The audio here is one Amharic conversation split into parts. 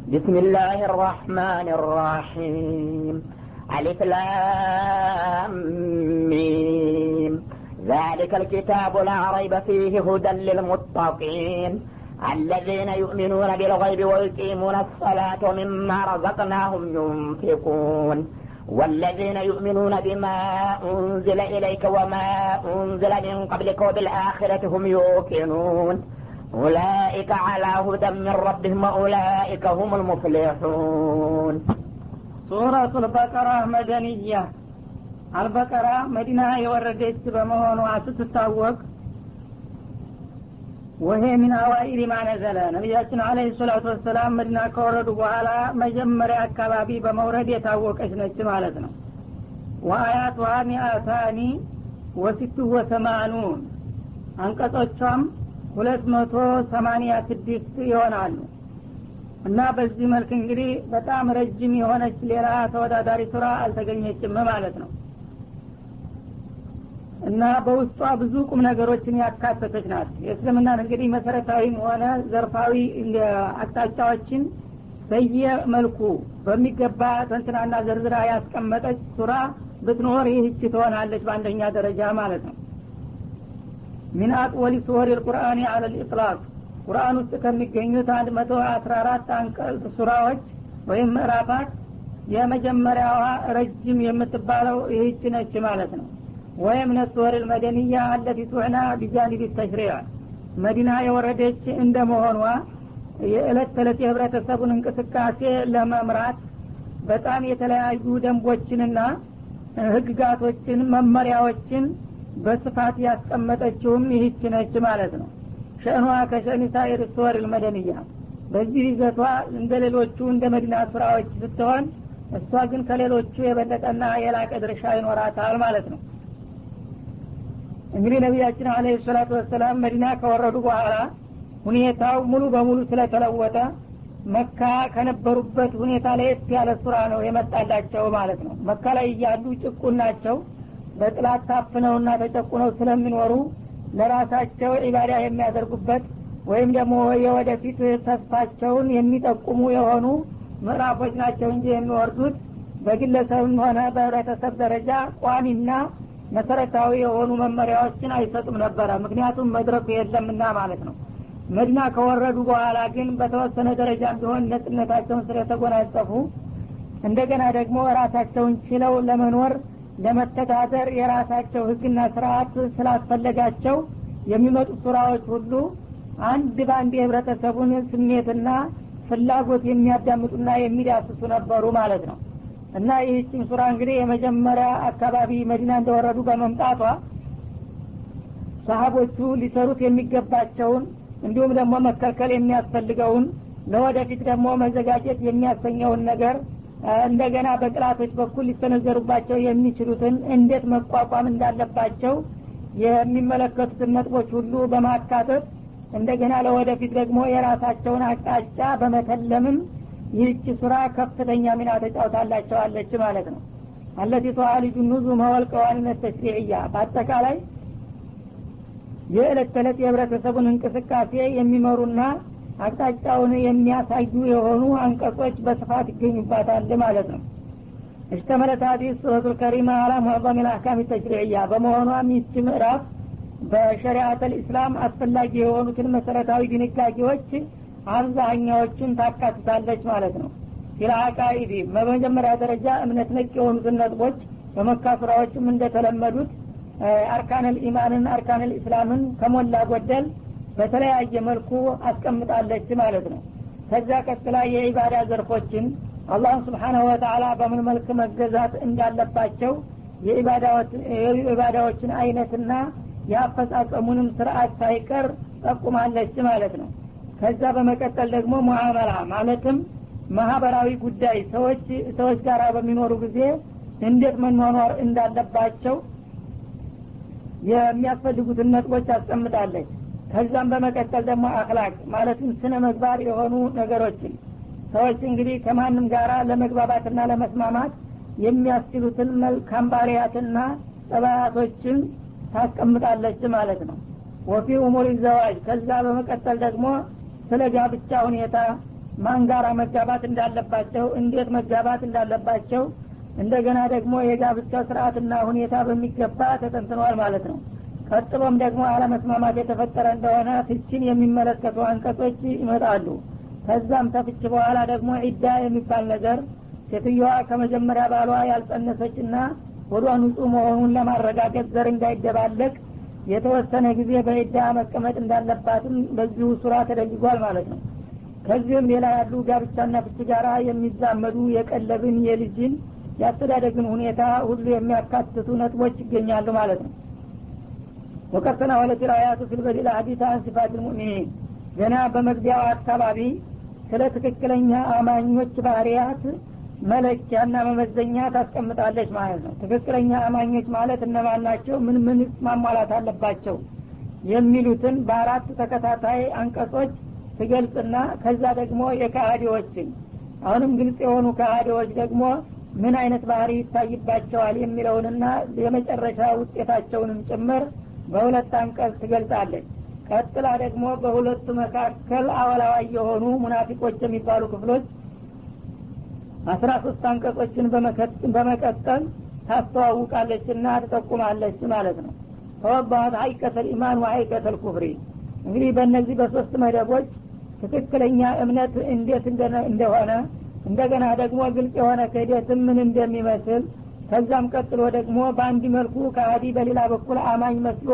بسم الله الرحمن الرحيم. ألف لام ميم. ذلك الكتاب لا ريب فيه هدى للمتقين الذين يؤمنون بالغيب ويقيمون الصلاة ومما رزقناهم ينفقون والذين يؤمنون بما أنزل إليك وما أنزل من قبلك وبالآخرة هم يوقنون أولئك على هدى من ربهم وأولئك هم المفلحون. سورة البقرة مدنية. البقرة መዲና የወረደች በመሆኗ ስትታወቅ ወሄ ሚን አዋኢል ማ ነዘለ ነብያችን አለይሂ ሰላቱ ወሰላም መዲና ከወረዱ በኋላ መጀመሪያ አካባቢ በመውረድ የታወቀች ነች ማለት ነው። ወአያቱሃ ሚአታኒ ወሲቱ ወሰማኑን አንቀጾቿም 286 ይሆናሉ። እና በዚህ መልክ እንግዲህ በጣም ረጅም የሆነች ሌላ ተወዳዳሪ ሱራ አልተገኘችም ማለት ነው። እና በውስጧ ብዙ ቁም ነገሮችን ያካተተች ናት። የእስልምናን እንግዲህ መሰረታዊም ሆነ ዘርፋዊ አቅጣጫዎችን በየመልኩ በሚገባ ተንትናና ዘርዝራ ያስቀመጠች ሱራ ብትኖር ይህች ትሆናለች በአንደኛ ደረጃ ማለት ነው። من أطول سور القرآن على الإطلاق ቁርአን ውስጥ ከሚገኙት 114 አንቀጽ ሱራዎች ወይም ምዕራፋት የመጀመሪያዋ ረጅም የምትባለው ይህች ነች ማለት ነው። ወይም ነሱር المدنية التي تعنى بجانب التشريع መዲና የወረደች እንደመሆኗ የዕለት ተዕለት የህብረተሰቡን እንቅስቃሴ ለመምራት በጣም የተለያዩ ደንቦችንና ህግጋቶችን መመሪያዎችን በስፋት ያስቀመጠችውም ይህች ነች ማለት ነው። ሸእኗ ከሸእኒ ሳኢር ሱወር المدنية በዚህ ይዘቷ እንደሌሎቹ እንደ መዲና ሱራዎች ስትሆን እሷ ግን ከሌሎቹ የበለጠና የላቀ ድርሻ ይኖራታል ማለት ነው። እንግዲህ ነብያችን አለይሂ ሰላቱ ወሰላም መዲና ከወረዱ በኋላ ሁኔታው ሙሉ በሙሉ ስለተለወጠ መካ ከነበሩበት ሁኔታ ለየት ያለ ሱራ ነው የመጣላቸው ማለት ነው። መካ ላይ ያሉ ጭቁን ናቸው። በጥላት ታፍነውና ተጨቁነው ስለሚኖሩ ለራሳቸው ኢባዳ የሚያደርጉበት ወይም ደግሞ የወደፊት ተስፋቸውን የሚጠቁሙ የሆኑ ምዕራፎች ናቸው እንጂ የሚወርዱት በግለሰብም ሆነ በህብረተሰብ ደረጃ ቋሚና መሰረታዊ የሆኑ መመሪያዎችን አይሰጡም ነበረ። ምክንያቱም መድረኩ የለምና ማለት ነው። መዲና ከወረዱ በኋላ ግን በተወሰነ ደረጃ ቢሆን ነጻነታቸውን ስለተጎናጸፉ እንደገና ደግሞ ራሳቸውን ችለው ለመኖር ለመተዳደር የራሳቸው ህግና ስርዓት ስላስፈለጋቸው የሚመጡ ሱራዎች ሁሉ አንድ ባንድ የህብረተሰቡን ስሜትና ፍላጎት የሚያዳምጡና የሚዳስሱ ነበሩ ማለት ነው። እና ይህችን ሱራ እንግዲህ የመጀመሪያ አካባቢ መዲና እንደወረዱ በመምጣቷ ሰሃቦቹ ሊሰሩት የሚገባቸውን እንዲሁም ደግሞ መከልከል የሚያስፈልገውን ለወደፊት ደግሞ መዘጋጀት የሚያሰኘውን ነገር እንደገና በጥላቶች በኩል ሊሰነዘሩባቸው የሚችሉትን እንዴት መቋቋም እንዳለባቸው የሚመለከቱትን ነጥቦች ሁሉ በማካተት እንደገና ለወደፊት ደግሞ የራሳቸውን አቅጣጫ በመተለምም ይህች ሱራ ከፍተኛ ሚና ተጫውታላቸዋለች ማለት ነው። التي تعالج النظم والقوانين التشريعية በአጠቃላይ የዕለት ተዕለት የህብረተሰቡን እንቅስቃሴ የሚመሩና አቅጣጫውን የሚያሳዩ የሆኑ አንቀጾች በስፋት ይገኙባታል ማለት ነው። اشتملت هذه السورة الكريمة على معظم الأحكام التشريعية በመሆኗም ይህች ምዕራፍ በሸሪዓተ الإسلام አስፈላጊ የሆኑትን መሰረታዊ ድንጋጌዎች አብዛኛዎቹን ታካትታለች ማለት ነው። ፊልዓቃኢዲ በመጀመሪያ ደረጃ እምነት ነክ የሆኑትን ነጥቦች በመካ ሱራዎችም እንደተለመዱት أركان الإيمان ን أركان الإسلام ን ከሞላ ጎደል በተለያየ መልኩ አስቀምጣለች ማለት ነው። ከዛ ቀጥላ የኢባዳ ዘርፎችን አላህ Subhanahu Wa Ta'ala በምን መልክ መገዛት እንዳለባቸው የኢባዳዎችን አይነትና ያፈጻጸሙንም ስርዓት ሳይቀር ጠቁማለች ማለት ነው። ከዛ በመቀጠል ደግሞ ሙአመላ ማለትም ማህበራዊ ጉዳይ ሰዎች ጋር በሚኖሩ ጊዜ እንዴት መኗኗር እንዳለባቸው የሚያስፈልጉትን ነጥቦች አስቀምጣለች። ከዛም በመቀጠል ደግሞ አኽላቅ ማለትም ስነ ምግባር የሆኑ ነገሮችን ሰዎች እንግዲህ ከማንም ጋራ ለመግባባትና ለመስማማት የሚያስችሉትን መልካም ባህሪያትና ጠባያቶችን ታስቀምጣለች ማለት ነው። ወፊ ኡሙሪ ዘዋጅ ከዛ በመቀጠል ደግሞ ስለ ጋብቻ ሁኔታ ማን ጋራ መጋባት እንዳለባቸው፣ እንዴት መጋባት እንዳለባቸው፣ እንደገና ደግሞ የጋብቻ ስርዓትና ሁኔታ በሚገባ ተተንትኗል ማለት ነው። ቀጥሎም ደግሞ አለመስማማት የተፈጠረ እንደሆነ ፍቺን የሚመለከቱ አንቀጾች ይመጣሉ። ከዛም ተፍች በኋላ ደግሞ ዒዳ የሚባል ነገር ሴትዮዋ ከመጀመሪያ ባሏ ያልጸነሰችና ወዷ ንጹህ መሆኑን ለማረጋገጥ ዘር እንዳይደባለቅ የተወሰነ ጊዜ በዒዳ መቀመጥ እንዳለባትም በዚሁ ሱራ ተደንግጓል ማለት ነው። ከዚህም ሌላ ያሉ ጋብቻና ፍች ጋራ የሚዛመዱ የቀለብን፣ የልጅን፣ ያስተዳደግን ሁኔታ ሁሉ የሚያካትቱ ነጥቦች ይገኛሉ ማለት ነው። ወቀርተና ወለት አያቱ ፊል በዲል ሐዲስ አን ሲፋት المؤمنين ገና በመግቢያው አካባቢ ስለ ትክክለኛ አማኞች ባህሪያት መለኪያና መመዘኛ ታስቀምጣለች ማለት ነው። ትክክለኛ አማኞች ማለት እነማን ናቸው? ምን ምን ማሟላት አለባቸው? የሚሉትን በአራት ተከታታይ አንቀጾች ትገልጽና ከዛ ደግሞ የከሃዲዎችን አሁንም ግልጽ የሆኑ ከሃዲዎች ደግሞ ምን አይነት ባህሪ ይታይባቸዋል የሚለውንና የመጨረሻ ውጤታቸውንም ጭምር በሁለት አንቀጽ ትገልጻለች። ቀጥላ ደግሞ በሁለቱ መካከል አወላዋይ የሆኑ ሙናፊቆች የሚባሉ ክፍሎች 13 አንቀጾችን በመቀጠል ታስተዋውቃለችና ትጠቁማለች ማለት ነው። ተወባhat ሐቂቀተል ኢማን ወሐቂቀተል ኩፍሪ እንግዲህ በእነዚህ በሶስት መደቦች ትክክለኛ እምነት እንዴት እንደሆነ፣ እንደገና ደግሞ ግልጽ የሆነ ክህደት ምን እንደሚመስል፣ ከዛም ቀጥሎ ደግሞ በአንድ መልኩ ከሃዲ በሌላ በኩል አማኝ መስሎ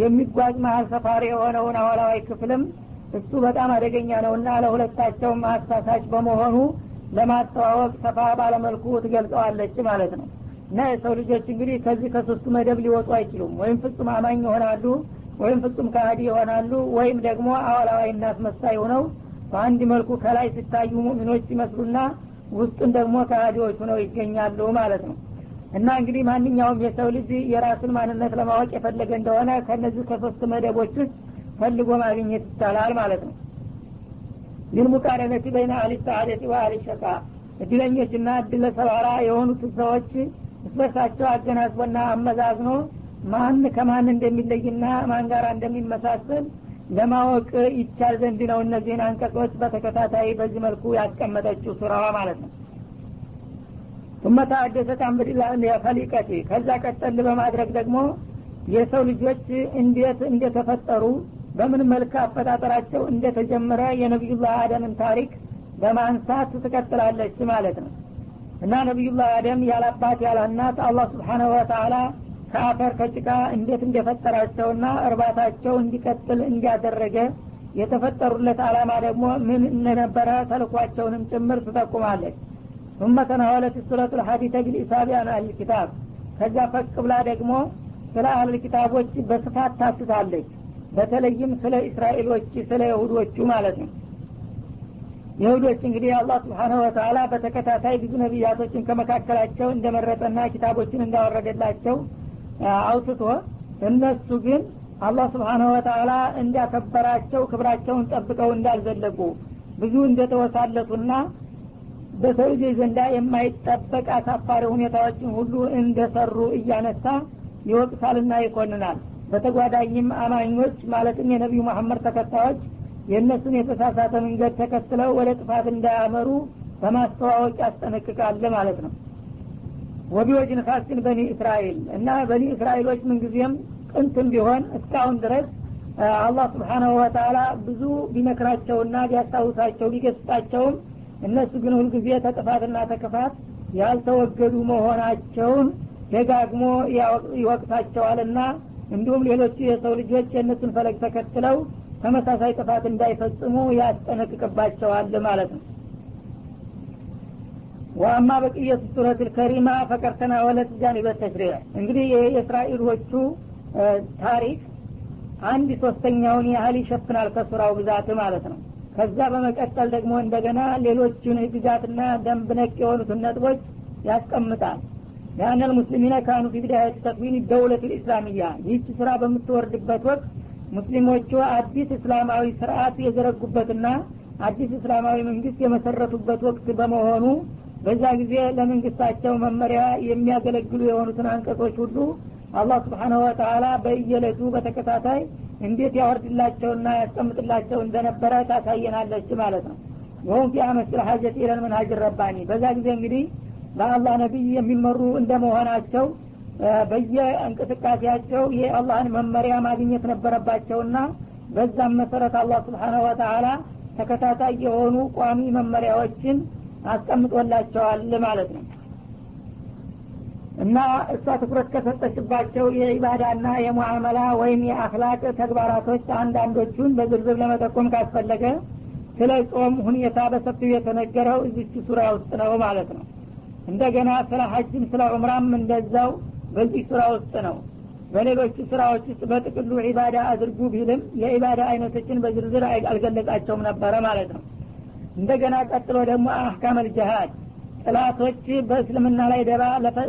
የሚጓዝ መሀል ሰፋሪ የሆነውን አወላዋይ ክፍልም እሱ በጣም አደገኛ ነውና ለሁለታቸው አሳሳች በመሆኑ ለማስተዋወቅ ሰፋ ባለመልኩ ትገልጸዋለች ማለት ነው። እና የሰው ልጆች እንግዲህ ከዚህ ከሶስቱ መደብ ሊወጡ አይችሉም። ወይም ፍጹም አማኝ ይሆናሉ፣ ወይም ፍጹም ከሃዲ ይሆናሉ፣ ወይም ደግሞ አወላዋይና አስመሳይ ሆነው በአንድ መልኩ ከላይ ሲታዩ ሙእሚኖች ይመስሉና ውስጡን ደግሞ ከሃዲዎች ሆነው ይገኛሉ ማለት ነው። እና እንግዲህ ማንኛውም የሰው ልጅ የራሱን ማንነት ለማወቅ የፈለገ እንደሆነ ከነዚህ ከሶስት መደቦች ውስጥ ፈልጎ ማግኘት ይቻላል ማለት ነው። ሊልሙቃረነቲ በይነ አህሊ ሰዓደቲ ወአህሊ ሸቃ እድለኞችና እድለ ሰባራ የሆኑት ሰዎች እስበሳቸው አገናዝቦና አመዛዝኖ ማን ከማን እንደሚለይና ማን ጋር እንደሚመሳሰል ለማወቅ ይቻል ዘንድ ነው እነዚህን አንቀጾች በተከታታይ በዚህ መልኩ ያስቀመጠችው ሱራዋ ማለት ነው። ثم تحدثت عن بدء الخليقة ከዛ ቀጠል በማድረግ ደግሞ የሰው ልጆች እንዴት እንደተፈጠሩ በምን መልክ አፈጣጠራቸው እንደተጀመረ የነብዩላህ አደምን ታሪክ በማንሳት ትቀጥላለች ማለት ነው። እና ነብዩላህ አደም ያላባት ያላናት አላህ Subhanahu Wa Ta'ala ከአፈር ከጭቃ እንዴት እንደፈጠራቸውና እርባታቸው እንዲቀጥል እንዲያደረገ የተፈጠሩለት ዓላማ ደግሞ ምን እንደነበረ ተልኳቸውንም ጭምር ትጠቁማለች። ثم تناولت السورة الحديثة بالإسابة عن أهل الكتاب ከዛ ፈቅ ብላ ደግሞ ስለ አህል ኪታቦች በስፋት ታትታለች። በተለይም ስለ እስራኤሎች ስለ ይሁዶቹ ማለት ነው። ይሁዶች እንግዲህ አላህ Subhanahu Wa Ta'ala በተከታታይ ብዙ ነብያቶችን ከመካከላቸው እንደመረጠና ኪታቦችን እንዳወረደላቸው አውጥቶ እነሱ ግን አላህ Subhanahu Wa Ta'ala እንዳከበራቸው ክብራቸውን ጠብቀው እንዳልዘለቁ ብዙ እንደተወሳለቱና በሰው ልጅ ዘንዳ የማይጠበቅ አሳፋሪ ሁኔታዎችን ሁሉ እንደሰሩ እያነሳ ይወቅሳልና ይኮንናል። በተጓዳኝም አማኞች ማለትም የነብዩ መሐመድ ተከታዮች የእነሱን የተሳሳተ መንገድ ተከትለው ወደ ጥፋት እንዳያመሩ በማስተዋወቅ ያስጠነቅቃል ማለት ነው። ወቢወጅን ኻስን በኒ እስራኤል እና በኒ እስራኤሎች ምንጊዜም ጥንትም ቢሆን እስካሁን ድረስ አላህ Subhanahu Wa Ta'ala ብዙ ቢመክራቸውና ቢያስታውሳቸው ቢገስጣቸውም እነሱ ግን ሁሉ ጊዜ ተጥፋትና ተከፋት ያልተወገዱ መሆናቸውን ደጋግሞ ይወቅሳቸዋልና እንዲሁም ሌሎች የሰው ልጆች የእነሱን ፈለግ ተከትለው ተመሳሳይ ጥፋት እንዳይፈጽሙ ያስጠነቅቅባቸዋል ማለት ነው። ወአማ በቅየቱ ሱረት الكريمه فقد تناولت جانب التشريع እንግዲህ የእስራኤሎቹ ታሪክ አንድ ሶስተኛውን ያህል ይሸፍናል ከሱራው ብዛት ማለት ነው። ከዛ በመቀጠል ደግሞ እንደገና ሌሎችን ህግጋትና ደንብ ነክ የሆኑትን ነጥቦች ያስቀምጣል። لأن المسلمين كانوا في بداية تكوين الدولة الإسلامية ይህች ስራ በምትወርድበት ወቅት ሙስሊሞቹ አዲስ እስላማዊ ስርዓት የዘረጉበትና አዲስ እስላማዊ መንግስት የመሰረቱበት ወቅት በመሆኑ በዛ ጊዜ ለመንግስታቸው መመሪያ የሚያገለግሉ የሆኑትን አንቀጾች ሁሉ አላህ Subhanahu Wa Ta'ala በየለቱ በተከታታይ እንዴት ያወርድላቸውና ያስቀምጥላቸው እንደነበረ ታሳየናለች ማለት ነው። وهم في أمس الحاجة إلى المنهج الرباني። በዛ ጊዜ እንግዲህ በአላህ ነቢይ የሚመሩ እንደመሆናቸው በየእንቅስቃሴያቸው የአላህን መመሪያ ማግኘት ነበረባቸውና በዛም መሰረት አላህ سبحانه وتعالى ተከታታይ የሆኑ ቋሚ መመሪያዎችን አስቀምጦላቸዋል ማለት ነው። እና እሷ ትኩረት ከሰጠችባቸው የኢባዳና የሙዓመላ ወይም የአኽላቅ ተግባራቶች አንዳንዶቹን በዝርዝር ለመጠቆም ካስፈለገ ስለ ጾም ሁኔታ በሰፊው የተነገረው እዚች ሱራ ውስጥ ነው ማለት ነው። እንደገና ስለ ሐጅም ስለ ዑምራም እንደዛው በዚህ ሱራ ውስጥ ነው። በሌሎች ሱራዎች ውስጥ በጥቅሉ ዒባዳ አድርጉ ቢልም የዒባዳ አይነቶችን በዝርዝር አልገለጻቸውም ነበረ ማለት ነው። እንደገና ቀጥሎ ደግሞ أحكام الجهاد ጥላቶች በእስልምና ላይ ደባ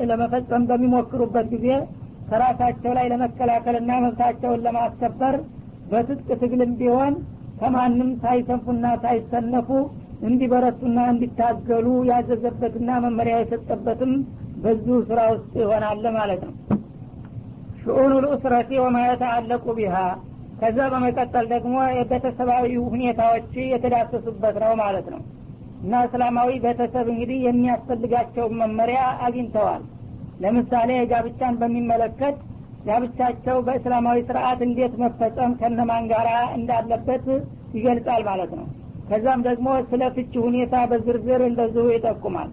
ለመፈጸም በሚሞክሩበት ጊዜ ከራሳቸው ላይ ለመከላከልና መብታቸውን ለማስከበር በትጥቅ ትግልም ቢሆን ከማንም ሳይሰንፉና ሳይሰነፉ እንዲበረቱና እንዲታገሉ ያዘዘበትና መመሪያ የሰጠበትም በዚሁ ስራ ውስጥ ይሆናል ማለት ነው። شؤون الأسرة وما يتعلق بها። ከዛ በመቀጠል ደግሞ የቤተሰባዊ ሁኔታዎች የተዳሰሱበት ነው ማለት ነው። እና እስላማዊ ቤተሰብ እንግዲህ የሚያስፈልጋቸውን መመሪያ አግኝተዋል። ለምሳሌ ጋብቻን በሚመለከት ጋብቻቸው በእስላማዊ ስርዓት እንዴት መፈጸም ከነማን ጋራ እንዳለበት ይገልጻል ማለት ነው። ከዛም ደግሞ ስለ ፍቺ ሁኔታ በዝርዝር እንደዚሁ ይጠቁማል።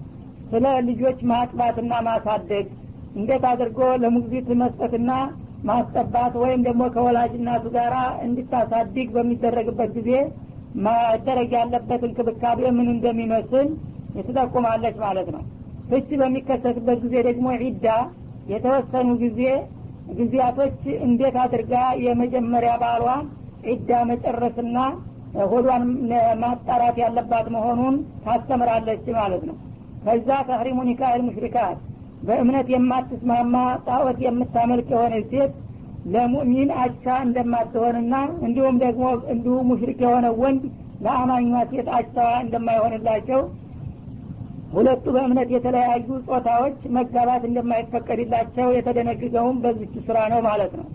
ስለ ልጆች ማጥባትና ማሳደግ እንዴት አድርጎ ለሙግዚት መስጠትና ማስጠባት ወይም ደግሞ ከወላጅ እናቱ ጋራ እንድታሳድግ በሚደረግበት ጊዜ ማደረግ ያለበት እንክብካቤ ምን እንደሚመስል ትጠቁማለች ማለት ነው። ፍቺ በሚከሰትበት ጊዜ ደግሞ ዒዳ የተወሰኑ ጊዜያቶች እንዴት አድርጋ የመጀመሪያ ባሏ ዒዳ መጨረስና ሆዷን ማጣራት ያለባት መሆኑን ታስተምራለች ማለት ነው። ከዛ ተህሪሙ ኒካህ ሙሽሪካት በእምነት የማትስማማ ጣዖት የምታመልክ የሆነች ሴት ለሙእሚን አቻ እንደማትሆንና እንዲሁም ደግሞ እንዲሁ ሙሽሪክ የሆነ ወንድ ለአማኟ ሴት አቻ እንደማይሆንላቸው ሁለቱ በእምነት የተለያዩ ጾታዎች መጋባት እንደማይፈቀድላቸው የተደነገገውም በዚች ሱራ ነው ማለት ነው።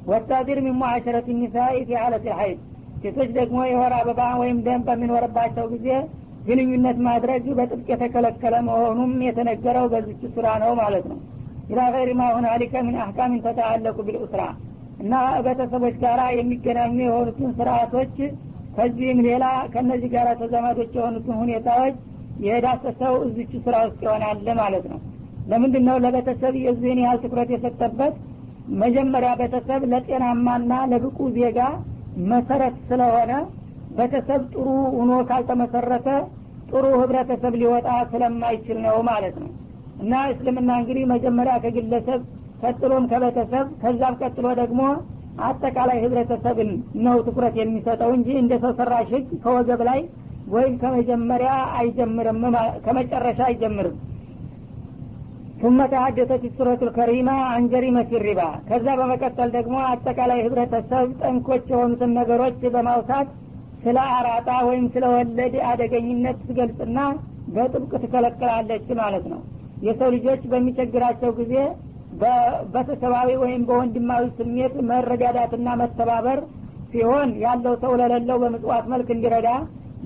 والتحذير من معاشرة النساء في حالة الحيض ሴቶች ደግሞ የወር አበባ ወይም ደም በሚኖርባቸው ጊዜ ግንኙነት ማድረግ በጥብቅ የተከለከለ መሆኑም የተነገረው በዚች ሱራ ነው ማለት ነው። إلى غير ما هنالك من أحكام تتعلق بالأسرة እና ቤተሰቦች ጋራ የሚገናኙ የሆኑትን ስርዓቶች ከዚህም ሌላ ከነዚህ ጋራ ተዛማዶች የሆኑትን ሁኔታዎች የዳሰሰው እዚች ሱራ ውስጥ ይሆናል ማለት ነው። ለምንድነው ለቤተሰብ የዚህን ያህል ትኩረት የሰጠበት? መጀመሪያ ቤተሰብ ለጤናማና ለብቁ ዜጋ መሰረት ስለሆነ ቤተሰብ ጥሩ ሆኖ ካልተመሰረተ ጥሩ ህብረተሰብ ሊወጣ ስለማይችል ነው ማለት ነው። እና እስልምና እንግዲህ መጀመሪያ ከግለሰብ ቀጥሎም ከቤተሰብ ከዛም ቀጥሎ ደግሞ አጠቃላይ ህብረተሰብን ነው ትኩረት የሚሰጠው እንጂ እንደ ሰው ሰራሽ ህግ ከወገብ ላይ ወይም ከመጀመሪያ አይጀምርም፣ ከመጨረሻ አይጀምርም። ثم تحدثت السورة الكريمة عن جريمة الربا ከዛ በመቀጠል ደግሞ አጠቃላይ ህብረተሰብ ጠንኮች የሆኑትን ነገሮች በማውሳት ስለ አራጣ ወይም ስለ ወለድ አደገኝነት ትገልጽና በጥብቅ ትከለክላለች ማለት ነው። የሰው ልጆች በሚቸግራቸው ጊዜ በቤተሰባዊ ወይም በወንድማዊ ስሜት መረዳዳትና መተባበር ሲሆን ያለው ሰው ለሌለው በምጽዋት መልክ እንዲረዳ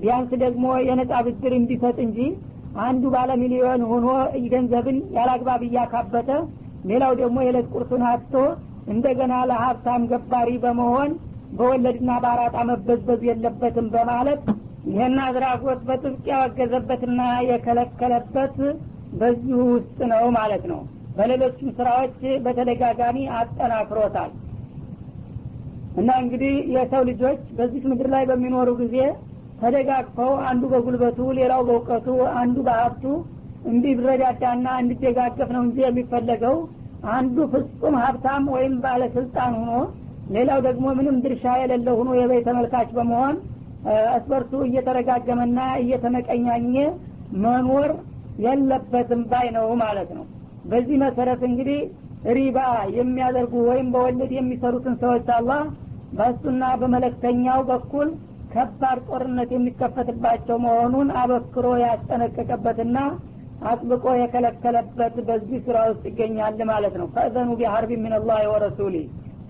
ቢያንስ ደግሞ የነጻ ብድር እንዲሰጥ እንጂ አንዱ ባለ ሚሊዮን ሆኖ ገንዘብን ያላግባብ እያካበተ ሌላው ደግሞ የዕለት ቁርሱን አጥቶ እንደገና ለሀብታም ገባሪ በመሆን በወለድና በአራጣ መበዝበዝ የለበትም በማለት ይህን አድራጎት በጥብቅ ያወገዘበትና የከለከለበት በዚሁ ውስጥ ነው ማለት ነው። በሌሎችም ስራዎች በተደጋጋሚ አጠናክሮታል። እና እንግዲህ የሰው ልጆች በዚህ ምድር ላይ በሚኖሩ ጊዜ ተደጋግፈው አንዱ በጉልበቱ ሌላው በእውቀቱ አንዱ በሀብቱ እንዲረዳዳና እንዲደጋገፍ ነው እንጂ የሚፈለገው አንዱ ፍጹም ሀብታም ወይም ባለስልጣን ሆኖ ሌላው ደግሞ ምንም ድርሻ የሌለው ሆኖ የበይ ተመልካች በመሆን እስበርሱ እየተረጋገመና እየተመቀኛኘ መኖር የለበትም ባይ ነው ማለት ነው። በዚህ መሰረት እንግዲህ ሪባ የሚያደርጉ ወይም በወለድ የሚሰሩትን ሰዎች አላህ በእሱና በመለክተኛው በኩል ከባድ ጦርነት የሚከፈትባቸው መሆኑን አበክሮ ያስጠነቀቀበትና አጥብቆ የከለከለበት በዚህ ስራ ውስጥ ይገኛል ማለት ነው። ፈእዘኑ ቢሐርቢ ሚነላህ ወረሱሊ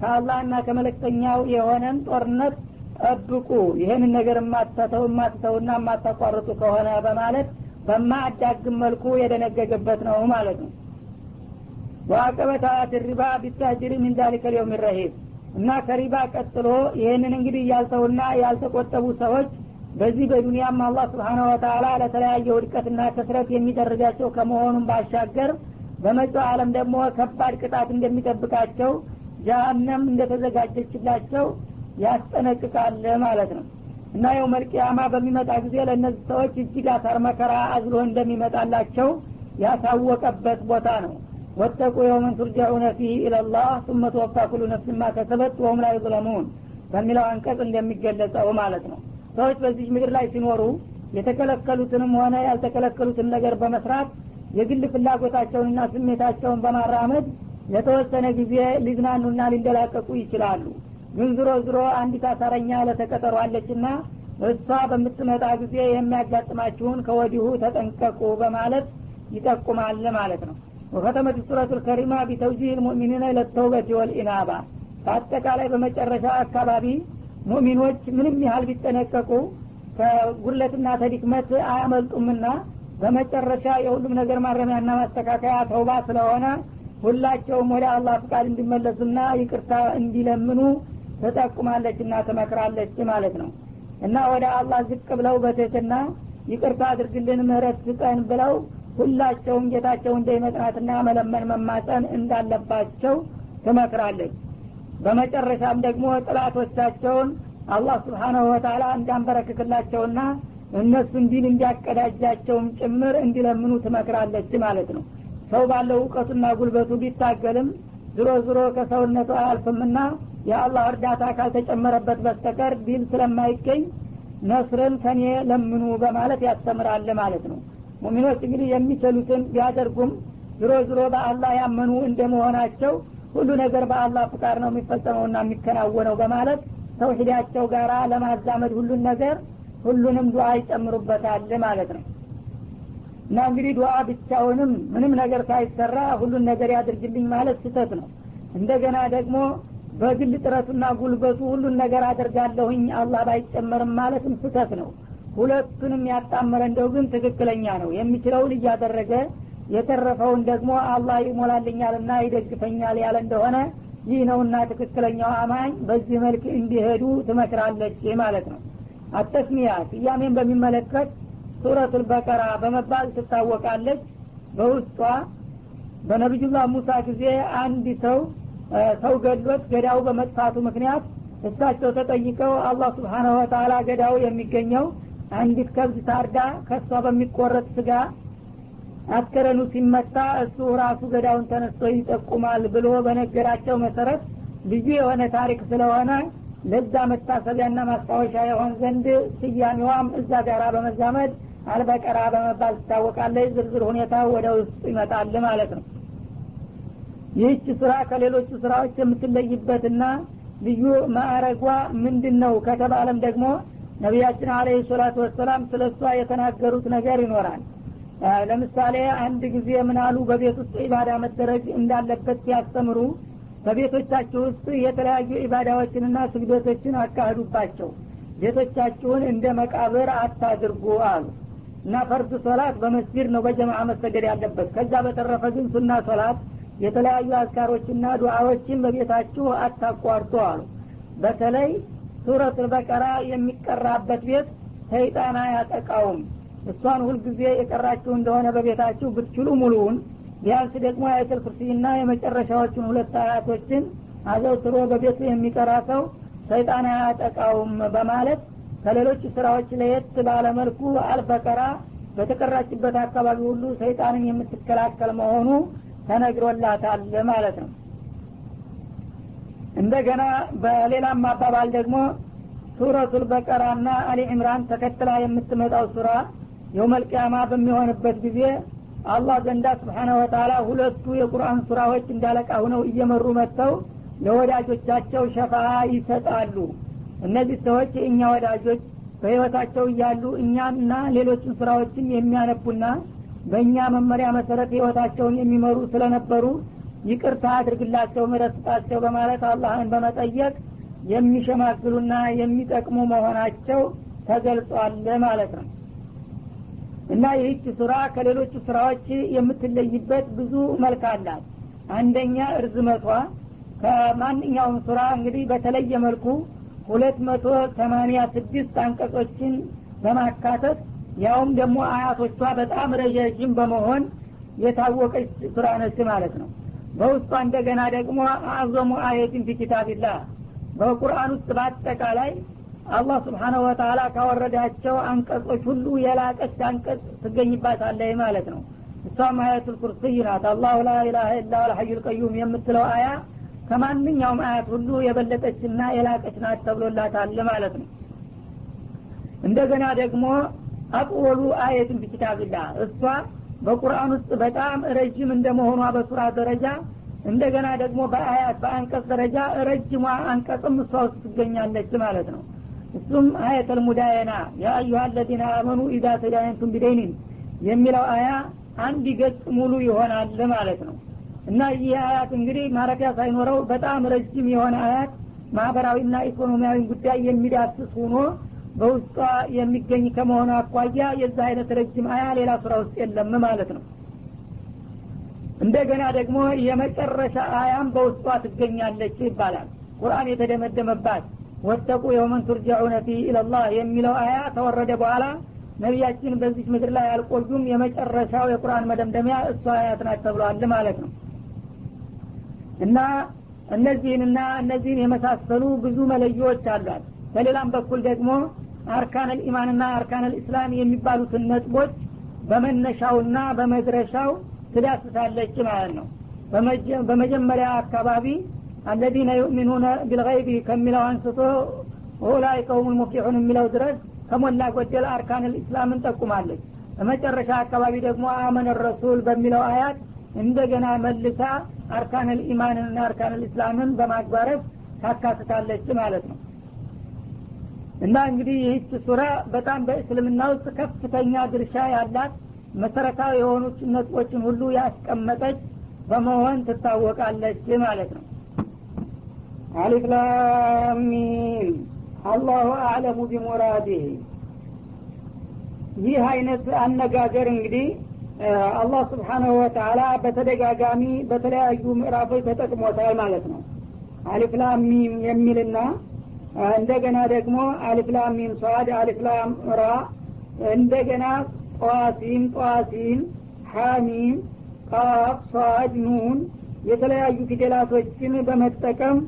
ከአላህና ከመለክተኛው የሆነን ጦርነት ጠብቁ ይሄንን ነገር ማተተውና ማታቋርጡ ከሆነ በማለት በማያዳግም መልኩ የደነገገበት ነው ማለት ነው። ወአቀበታት ሪባ ቢታጅሪ من ذلك اليوم الرهيب እና ከሪባ ቀጥሎ ይሄንን እንግዲህ ያልተውና ያልተቆጠቡ ሰዎች በዚህ በዱንያም አላህ Subhanahu Wa Ta'ala ለተለያየ ውድቀትና ከስረት የሚደርጋቸው ከመሆኑም ባሻገር በመጪው ዓለም ደግሞ ከባድ ቅጣት እንደሚጠብቃቸው ጀሃነም እንደተዘጋጀችላቸው ያስጠነቅቃል ማለት ነው። እና የውመል ቂያማ በሚመጣ ጊዜ ለእነዚህ ሰዎች እጅግ አሳር መከራ አዝሎ እንደሚመጣላቸው ያሳወቀበት ቦታ ነው። ወተቁ የውመን ቱርጃኡነ ፊህ ኢለላህ ثم توفى كل نفس ما كسبت وهم لا يظلمون በሚለው አንቀጽ እንደሚገለጸው ማለት ነው። ሰዎች በዚህ ምድር ላይ ሲኖሩ የተከለከሉትንም ሆነ ያልተከለከሉትን ነገር በመስራት የግል ፍላጎታቸውንና ስሜታቸውን በማራመድ ለተወሰነ ጊዜ ሊዝናኑና ሊንደላቀቁ ይችላሉ። ግን ዝሮ ዝሮ አንዲት አሳረኛ ለተቀጠሩ አለችና እሷ በምትመጣ ጊዜ የሚያጋጥማችሁን ከወዲሁ ተጠንቀቁ በማለት ይጠቁማል ማለት ነው። وختمت السورة الكريمة بتوجيه المؤمنين إلى التوبة والإنابة በአጠቃላይ በመጨረሻ አካባቢ ሙእሚኖች ምንም ያህል ቢጠነቀቁ ከጉድለትና ተድክመት አያመልጡምና በመጨረሻ የሁሉም ነገር ማረሚያና ማስተካከያ ተውባ ስለሆነ ሁላቸውም ወደ አላህ ፍቃድ እንዲመለሱና ይቅርታ እንዲለምኑ ተጠቁማለችና ተመክራለች ማለት ነው። እና ወደ አላህ ዝቅ ብለው በትህትና ይቅርታ አድርግልን ምህረት ስጠን ብለው ሁላቸውም ጌታቸው እንደመጥናትና መለመን መማፀን እንዳለባቸው ተመክራለች። በመጨረሻም ደግሞ ጥላቶቻቸውን አላህ Subhanahu Wa Ta'ala እንዳንበረክክላቸውና እነሱ እንዲል እንዲያቀዳጃቸውም ጭምር እንዲለምኑ ትመክራለች ማለት ነው። ሰው ባለው እውቀቱና ጉልበቱ ቢታገልም ዝሮ ዝሮ ከሰውነቱ አያልፍምና የአላህ እርዳታ ካልተጨመረበት በስተቀር ዲል ስለማይገኝ ነስርን ከኔ ለምኑ በማለት ያስተምራል ማለት ነው። ሙእሚኖች እንግዲህ የሚችሉትን ቢያደርጉም ዝሮ ዝሮ በአላህ ያመኑ እንደመሆናቸው ሁሉ ነገር በአላህ ፍቃድ ነው የሚፈጸመውና የሚከናወነው በማለት ተውሂዳቸው ጋራ ለማዛመድ ሁሉን ነገር ሁሉንም ዱዓ ይጨምሩበታል ማለት ነው። እና እንግዲህ ዱዓ ብቻውንም ምንም ነገር ሳይሰራ ሁሉን ነገር ያድርግልኝ ማለት ስህተት ነው። እንደገና ደግሞ በግል ጥረቱና ጉልበቱ ሁሉን ነገር አደርጋለሁኝ አላህ ባይጨመርም ማለትም ስህተት ነው። ሁለቱንም ያጣመረ እንደው ግን ትክክለኛ ነው። የሚችለውን እያደረገ የተረፈውን ደግሞ አላህ ይሞላልኛልና ይደግፈኛል ያለ እንደሆነ ይህ ነውና ትክክለኛው አማኝ በዚህ መልክ እንዲሄዱ ትመክራለች ማለት ነው። አተስሚያ ስያሜን በሚመለከት ሱረቱል በቀራ በመባል ትታወቃለች። በውስጧ በነብዩላህ ሙሳ ጊዜ አንድ ሰው ገድሎት ገዳው በመጥፋቱ ምክንያት እሳቸው ተጠይቀው አላህ Subhanahu Wa Ta'ala ገዳው የሚገኘው አንዲት ከብት ታርዳ ከሷ በሚቆረጥ ስጋ አስከረኑ ሲመታ እሱ ራሱ ገዳውን ተነስቶ ይጠቁማል ብሎ በነገራቸው መሰረት ልዩ የሆነ ታሪክ ስለሆነ ለዛ መታሰቢያና ማስታወሻ የሆን ዘንድ ስያሜዋም እዛ ጋራ በመዛመድ አልበቀራ በመባል ትታወቃለች። ዝርዝር ሁኔታ ወደ ውስጥ ይመጣል ማለት ነው። ይህች ሱራ ከሌሎቹ ሱራዎች የምትለይበትና ልዩ ማዕረጓ ምንድነው ከተባለም ደግሞ ነቢያችን አለይሂ ሰላቱ ወሰላም ስለሷ የተናገሩት ነገር ይኖራል። ለምሳሌ አንድ ጊዜ ምን አሉ? በቤት ውስጥ ኢባዳ መደረግ እንዳለበት ሲያስተምሩ በቤቶቻችሁ ውስጥ የተለያዩ ኢባዳዎችንና ስግደቶችን አካሂዱባቸው፣ ቤቶቻችሁን እንደ መቃብር አታድርጉ አሉ። እና ፈርድ ሶላት በመስጊድ ነው በጀማዓ መሰገድ ያለበት። ከዛ በተረፈ ግን ሱና ሶላት፣ የተለያዩ አዝካሮችና ዱዓዎችን በቤታችሁ አታቋርጡ አሉ። በተለይ ሱረቱል በቀራ የሚቀራበት ቤት ሰይጣን አያጠቃውም። እሷን ሁል ጊዜ የቀራችሁ እንደሆነ በቤታችሁ ብትችሉ ሙሉውን ቢያንስ ደግሞ አያተል ኩርሲና የመጨረሻዎቹን ሁለት አያቶችን አዘውትሮ በቤቱ የሚቀራ ሰው ሰይጣን አያጠቃውም በማለት ከሌሎች ስራዎች ለየት ባለመልኩ አልበቀራ በተቀራችበት አካባቢ ሁሉ ሰይጣንን የምትከላከል መሆኑ ተነግሮላታል ማለት ነው። እንደገና በሌላም አባባል ደግሞ ሱረቱል በቀራና አሊ ኢምራን ተከትላ የምትመጣው ሱራ የውመል ቂያማ በሚሆንበት ጊዜ አላህ ዘንዳ Subhanahu Wa Ta'ala ሁለቱ የቁርአን ሱራዎች እንዳለቃ ሆነው እየመሩ መጥተው ለወዳጆቻቸው ሸፋ ይሰጣሉ። እነዚህ ሰዎች የእኛ ወዳጆች በህይወታቸው እያሉ እኛና ሌሎችን ሱራዎችን የሚያነቡና በእኛ መመሪያ መሰረት ህይወታቸውን የሚመሩ ስለነበሩ ይቅርታ አድርግላቸው ምህረት ስጣቸው በማለት አላህን በመጠየቅ የሚሸማግሉና የሚጠቅሙ መሆናቸው ተገልጿል ማለት ነው። እና ይህች ሱራ ከሌሎቹ ሱራዎች የምትለይበት ብዙ መልክ አላት። አንደኛ እርዝመቷ ከማንኛውም ሱራ እንግዲህ በተለየ መልኩ 286 አንቀጾችን በማካተት ያውም ደግሞ አያቶቿ በጣም ረዣዥም በመሆን የታወቀች ሱራ ነች ማለት ነው። በውስጧ እንደገና ደግሞ አዕዘሙ አየትን ፊ ኪታቢላህ በቁርአን ውስጥ በአጠቃላይ አላህ Subhanahu Wa Ta'ala ካወረዳቸው አንቀጾች ሁሉ የላቀች አንቀጽ ትገኝባታለች ማለት ነው። እሷም አያቱል ኩርሲይ ናት። አላሁ ላ ኢላሃ ኢላ ሁወል ሐዩል ቀዩም የምትለው አያ ከማንኛውም አያት ሁሉ የበለጠችና የላቀች ናት ተብሎላታል ማለት ነው። እንደገና ደግሞ አጥወሉ አየትን ፊ ኪታቢላህ እሷ በቁርአን ውስጥ በጣም ረጅም እንደመሆኗ በሱራ ደረጃ እንደገና ደግሞ በአያት በአንቀጽ ደረጃ ረጅሟ አንቀጽም እሷ ውስጥ ትገኛለች ማለት ነው። እሱም አየተል ሙዳየና ያ አዩሃ الذين آمنوا اذا تداينتم بدين የሚለው አያ አንድ ገጽ ሙሉ ይሆናል ማለት ነው። እና ይህ አያት እንግዲህ ማረፊያ ሳይኖረው በጣም ረጅም የሆነ አያት ማህበራዊና ኢኮኖሚያዊ ጉዳይ የሚዳስስ ሆኖ በውስጧ የሚገኝ ከመሆኑ አኳያ የዛ አይነት ረጅም አያ ሌላ ሱራ ውስጥ የለም ማለት ነው። እንደገና ደግሞ የመጨረሻ አያም በውስጧ ትገኛለች ይባላል። ቁርአን የተደመደመባት ወተቁ የውመን ቱርጃዑነ ፊ ኢለላህ የሚለው አያ ተወረደ በኋላ ነቢያችን በዚህ ምድር ላይ አልቆዩም። የመጨረሻው የቁርአን መደምደሚያ እሷ አያት ናት ተብሏል ማለት ነው። እና እነዚህን የመሳሰሉ ብዙ መለዮች አሏት። በሌላም በኩል ደግሞ أركان الإيمان ና أركان الإسلام የሚባሉትን ነጥቦች በመነሻውና በመድረሻው ትዳስሳለች ማለት ነው። በመጀመሪያ አካባቢ الذين يؤمنون بالغيب ከሚለው አንስቶ أولئك هم المفلحون የሚለው ድረስ ከሞላ ጎደል أركان الإسلام ን ጠቁማለች። በመጨረሻ አካባቢ ደግሞ آمن الرسول በሚለው አያት እንደገና መልሳ أركان الإيمان ና أركان الإسلام ን በማግባረት ታካትታለች ማለት ነው። እና እንግዲህ ይህች ሱራ በጣም በእስልምና ውስጥ ከፍተኛ ድርሻ ያላት መሰረታዊ የሆኑ ነጥቦችን ሁሉ ያስቀመጠች በመሆን ትታወቃለች ማለት ነው። አሊፍ ላም ሚም አላሁ አዕለሙ ቢሙራዲህ። ይህ አይነት አነጋገር እንግዲህ አላህ Subhanahu Wa Ta'ala በተደጋጋሚ በተለያዩ ምዕራፎች ተጠቅሞታል ማለት ነው። አሊፍ ላም ሚም የሚልና እንደገና ደግሞ አሊፍ ላም ሚም ሷድ፣ አሊፍ ላም ራ፣ እንደገና ጧሲም ጧሲም ሐሚም ቃፍ ሷድ ኑን የተለያዩ ፊደላቶችን በመጠቀም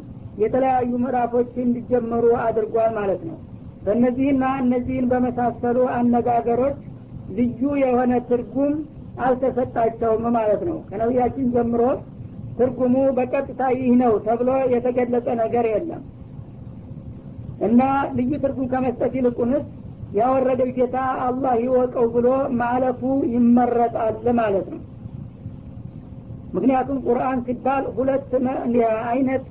የተለያዩ ምዕራፎች እንዲጀመሩ አድርጓል ማለት ነው። በእነዚህና እነዚህን በመሳሰሉ አነጋገሮች ልዩ የሆነ ትርጉም አልተሰጣቸውም ማለት ነው። ከነቢያችን ጀምሮ ትርጉሙ በቀጥታ ይህ ነው ተብሎ የተገለጸ ነገር የለም። እና ልዩ ትርጉም ከመስጠት ይልቁንስ ያወረደው ጌታ አላህ ይወቀው ብሎ ማለፉ ይመረጣል ማለት ነው። ምክንያቱም ቁርአን ሲባል ሁለት አይነት